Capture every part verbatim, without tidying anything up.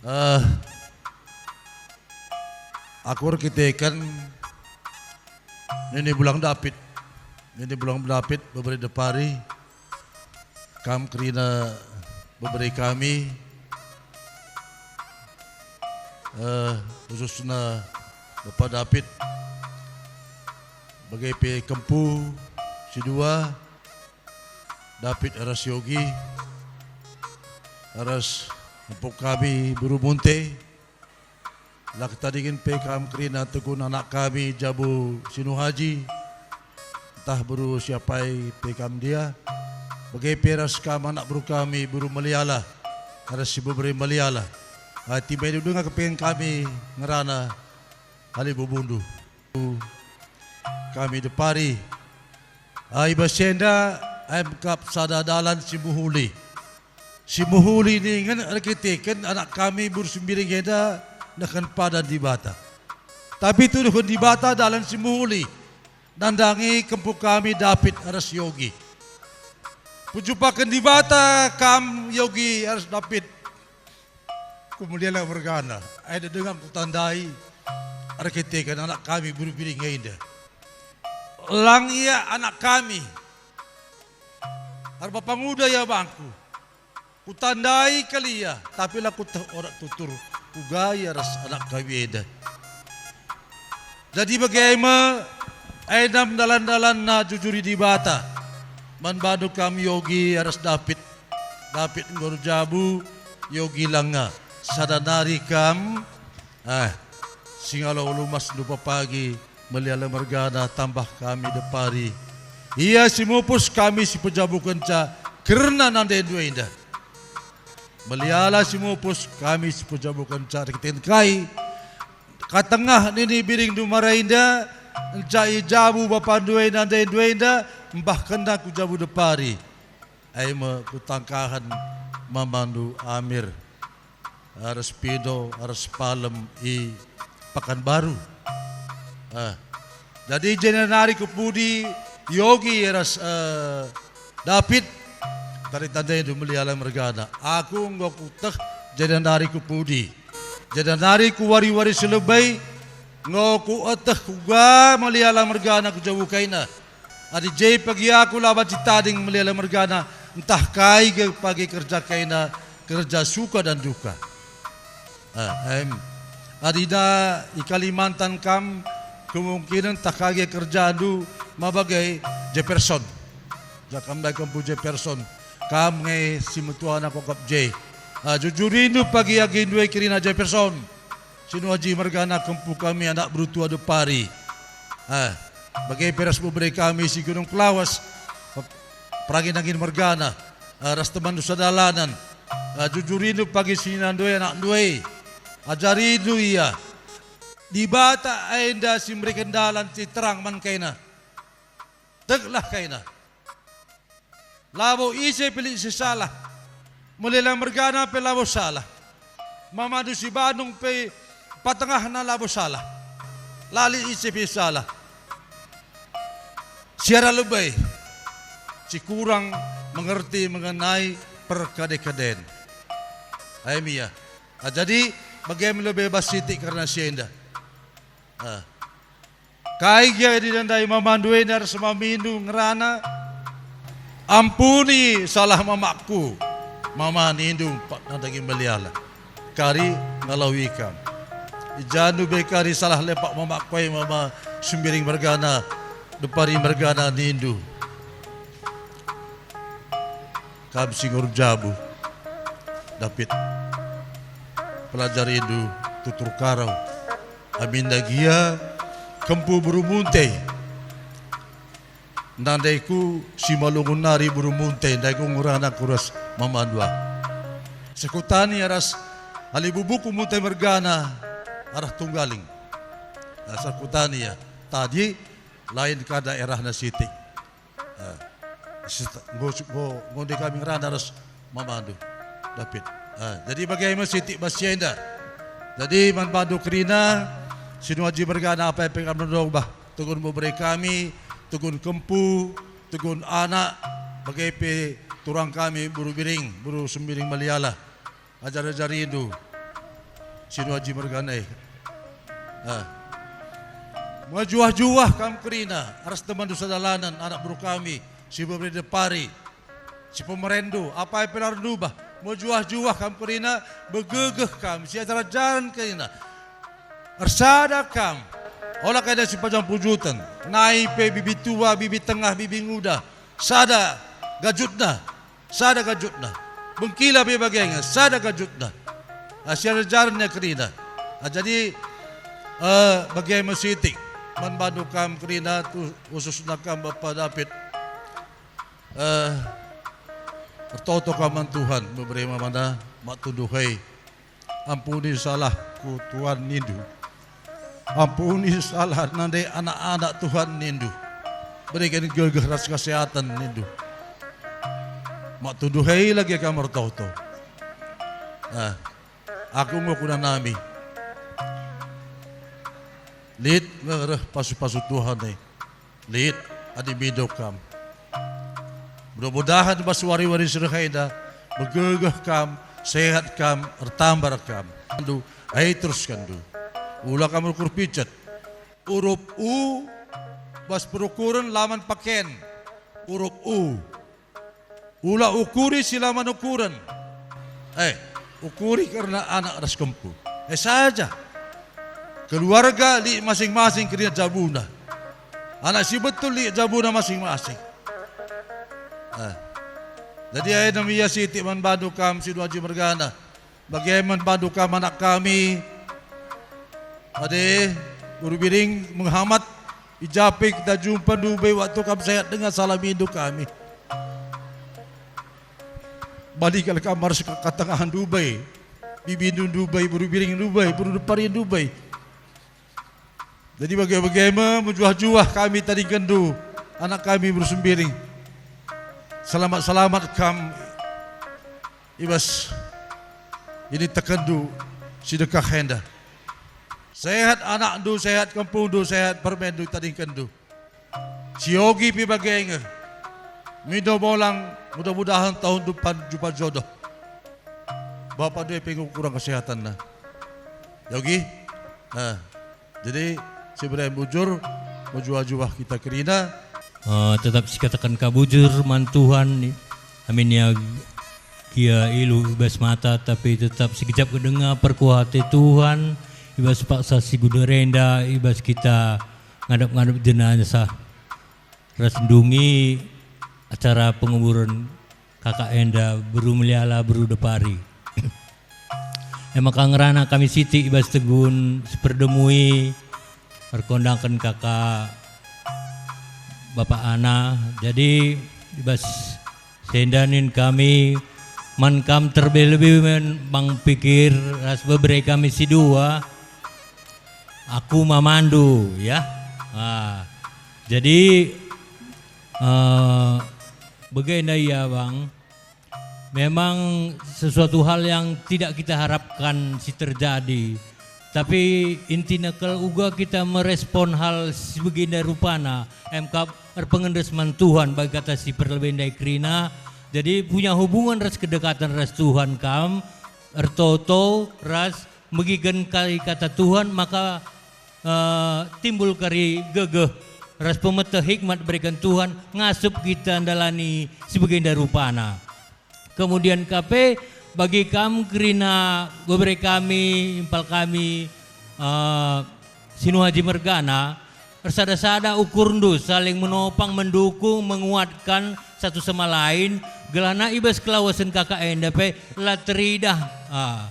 Eh, aku erkiteken nini Bulang Dapit, nini Bulang Dapit beberi depari, kam kerina beberi kami, eh, khususna Bapa Dapit, bage pe kempu si dua, Dapit ras Yogi, ras empuk kami beru Munte, la ketadingen pe kam kerina tegun anak kami jabu Sinuhaji, ntah beru siapai pe kam ndia, bage pe ras kam anak beru kami beru Meliala, ras si bebere Meliala. Adi baindu denga kepengen kami ngerana halibubundu. Kami depari. Ah, i bas enda, em kap sada dalan si mehuli. Si mehuli ningen erkiteken anak kami beru Sembiring enda nehken padan Dibata. Tapi tuduhken Dibata dalan si mehuli, nandangi kempu kami Dapit ras Yogi. Kujumpaken Dibata kam Yogi ras Dapit. Ku Meliala mergana, ai denga kutandai erkiteken anak kami beru Biring enda. Lang ia anak kami, erbapanguda ia bangku. Kutandai kal ia, tapi la kueteh orak tutur kuga ia ras anak kami enda. Jadi bage me, enda me dalan-dalanna jujuri Dibata. Man bandu kam Yogi ras Dapit. Dapit enggo erjabu, Yogi langa. Sada nari kam, eh, singalo ulu mas ndupa pagi, Meliala mergana tambah kami depari. Ia si mupus kami si pejabukenca kerna nandendu enda. Meliala si mupus kami si pejabukenca erkiteken kai. Katengah nini Biringndu mara enda, enca ijabu bapandu enda, ndendu enda, mbahkenna ku jabu depari. Ai me kutangkahen mamandu Amir, ras Pindo, ras Palem i Pakanbaru. Ah. Jadi jenda nari ku pudi Yogi ras, eh, Dapit, tari tandaindu Meliala mergana. Aku enggo kueteh jenda nari ku pudi. Jenda nari ku wari-wari si lebe, enggo kueteh kuga Meliala mergana ku jabu kaina. Adi je pagi aku la banci tading Meliala mergana, ntah kai ge pagi kerja kaina, kerja suka dan duka. Ah, em. Adi da i Kalimantan kam, kemungkinen ntah kai ge kerjandu, ma bage Jefferson. Ja kam ndai kempu Jefferson, kam nge si metuana kuakap je. Ah, jujurindu pagi agindu e kerina Jefferson. Sinuaji mergana kempu kami anak beru tua depari. Ah, bage pe ras bebere kami si Gunung Kelawas, pe-, Perangin-angin mergana, ah, ras temanndu sadalanan. Ah, jujurindu pagi sininandu e anakndu e. Ajarindu ia. Dibata enda si mereken dalan si terang man kaina. Teklah kaina. Labo ise pe lit si salah. Meliala mergana pe labo salah. Mamandu si Bandung pe patengahna labo salah. La lit ise pe salah. Si arah lebe, si kurang mengerti mengenai perkade-kaden. Em ia. Ah, jadi, bage me lebe bas sitik kerna si enda. Ah. Kai gia ditandai mamandu enda ras mamindu ngerana? Ampuni salah mamakku, mama nindu empat nandangi Meliala. Kari ngalawi kam. I jandu be kari salah lepak mamakku e mama Sembiring mergana, depari mergana nindu. Kam si ngurun jabu, Dapit. Pelajarindu tutur karau. Aminna gia kempu beru Munte. Nandaiku si malungun nari beru Munte, ndaiku ngerana ku ras mamandu ah. Sekutani ras ali bubuku Munte mergana arah Tunggaling. Nah, sekutani ya. Tadi lain ka daerahna sitik. Ah, sita-, enggo, enggo, enggo nde kami ngerana ras mamandu, Dapit. Ah, jadi bage me sitik bas si enda. Jadi man bandu kerina, sinuaji mergana apai pe kam ndobah, tegun bebere kami, tegun kempu, tegun anak, bage pe turang kami beru Biring, beru Sembiring Meliala. Ajar-ajarindu. Sinuaji mergana e. Ah. Mejuah-juah kam kerina, ras temanndu sadalanen, anak beru kami, si bebere depari, si pemerenndu, apai pe la ernubah, mejuah-juah kam kerina, begegeh kam, siajar-ajaren kerina. Ersada kam, ola kai si pajang pujuten, nai pe bibi tua, bibi tengah, bibi nguda, sada gajutna, sada gajutna. Bengkila pe bage nge, sada gajutna. Ah, siajar-ajaren nge kerina. Ah, jadi, eh, bage me sitik man bandu kam kerina, tu, khususna kam Bapa David. Eh, ertoto kam man Tuhan, bebere man bana, mak tuduh e. Ampuni salahku, Tuhan, nindu. Ampuni salah nande anak-anak, Tuhan, nindu. Beriken gegeh ras kesehatan, nindu. Mak tuduh e lagi kam ertoto. Ah, aku enggo kunanami. Lit nge reh pasu-pasu Tuhan e. Lit, adi mindo kam. Mudah-mudahan bas wari-wari si reh enda, megegeh kam, sehat kam, ertambar kam. Ndu, ai teruskenndu. Ula kam ukur picet. Urup U, bas perukuren la man paken. Urup U. Ula ukuri si la man ukuren. Eh, ukuri kerna anak ras kempu. Eh, saja. Keluarga lit masing-masing kerina jabuna. Anak si betul lit jabuna masing-masing. Eh. Jadi, ae nami ia sitik man bandu kam sinuaji mergana. Bage man bandu kam anak kami. Ade, Guru Biring, Menghamat, i ja pe kita jumpa ndube waktu kam sehat denga salamindu kami. Bali kal kam arus ka-, katangahen ndube, bibindu ndube, Guru Biring ndube, Guru Depari ndube. Jadi bage-bage me mejuah-juah kami tadingkenndu, anak kami Guru Sembiring. Selamat-selamat kam i bas ini tekenndu si dekah enda. Sehat anakndu, sehat kempundu, sehat permenndu tadingkenndu. Si Yogi pe bage nge. Mindo molang, mudah-mudahan tahun depan jumpa jodoh. Bapa ndai pe enggo kurang kesehatanna. Yogi? Nah, jadi si Ibrahim bujur, mejuah-juah kita kerina. Eh, tetap sikataken ka bujur man Tuhan, amin ia gia iluh i bas mata, tapi tetap sikejap denga perkuah ate Tuhan, i bas paksa si guna renda, i bas kita ngadap-ngadap jenazah, ras ndungi acara penguburen kakak enda, Beru Meliala, Beru Depari. E maka ngerana kami sitik i bas tegun si perdemui, erkondangken kakak Bapak Ana. Jadi, i bas si enda nin kami man kam terlebih-lebih man Bang Pikir ras bebere kami si dua, aku mamandu, ya. Ah, jadi, eh, bagenda ia, Bang. Memang sesuatu hal yang tidak kita harapkan si terjadi. Tapi intina kal uga kita merespon hal si bagenda rupana, em kap erpengendes man Tuhan bagi kata si perlebe ndai kerina. Jadi punya hubungan ras kedekatan ras Tuhan kam, ertoto ras megiken kari kata Tuhan, maka, eh, timbul kari gegeh ras pemeteh hikmat bereken Tuhan ngasup kita ndalani si bagenda rupana. Kemudian ka pe, bagi kam kerina bebere kami, impal kami, eh, si Nuh Aji mergana, ersada-sada ukurndu saling menopang, mendukung, menguatkan satu sama lain, gelahna i bas kelawesen kakak enda pe la teridah, ah,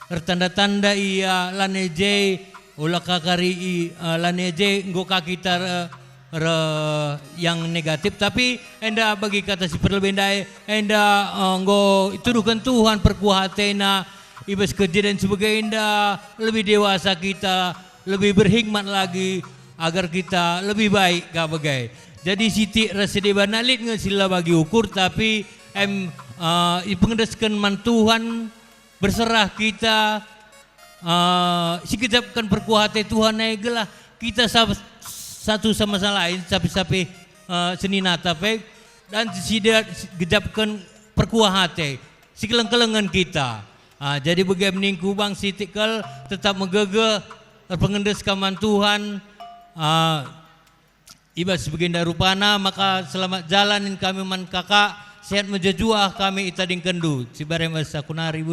ertanda-tanda ia lanai je, ula ka kari i, eh, lanai je enggo ka kita re-, re-, yang negatif, tapi enda bagi kata si perlebe ndai, enda, eh, enggo ituduhken Tuhan perkuah atena i bas kejadian si bage enda, lebih dewasa kita, lebih berhikmat lagi, agar kita lebih baik ka bage. Jadi sitik ras si deban lit nge si la bagi ukur, tapi em, eh, ipengendesken man Tuhan, berserah kita, eh, sikejapken perkuah ate Tuhan e gelah kita sa-, satu sama lain, sapih-sapih, eh, seninata pe, dan sida gejapken perkuah ate, sikeleng-kelengen kita. Ah, jadi bage ningku bang sitik kal, tetap megegeh, erpengendes ka man Tuhan. Ah, i bas bagenda rupana, maka selamat jalan nina kami man kakak, sehat mejuah-juah kami itadingkenndu. Sibare masa kunari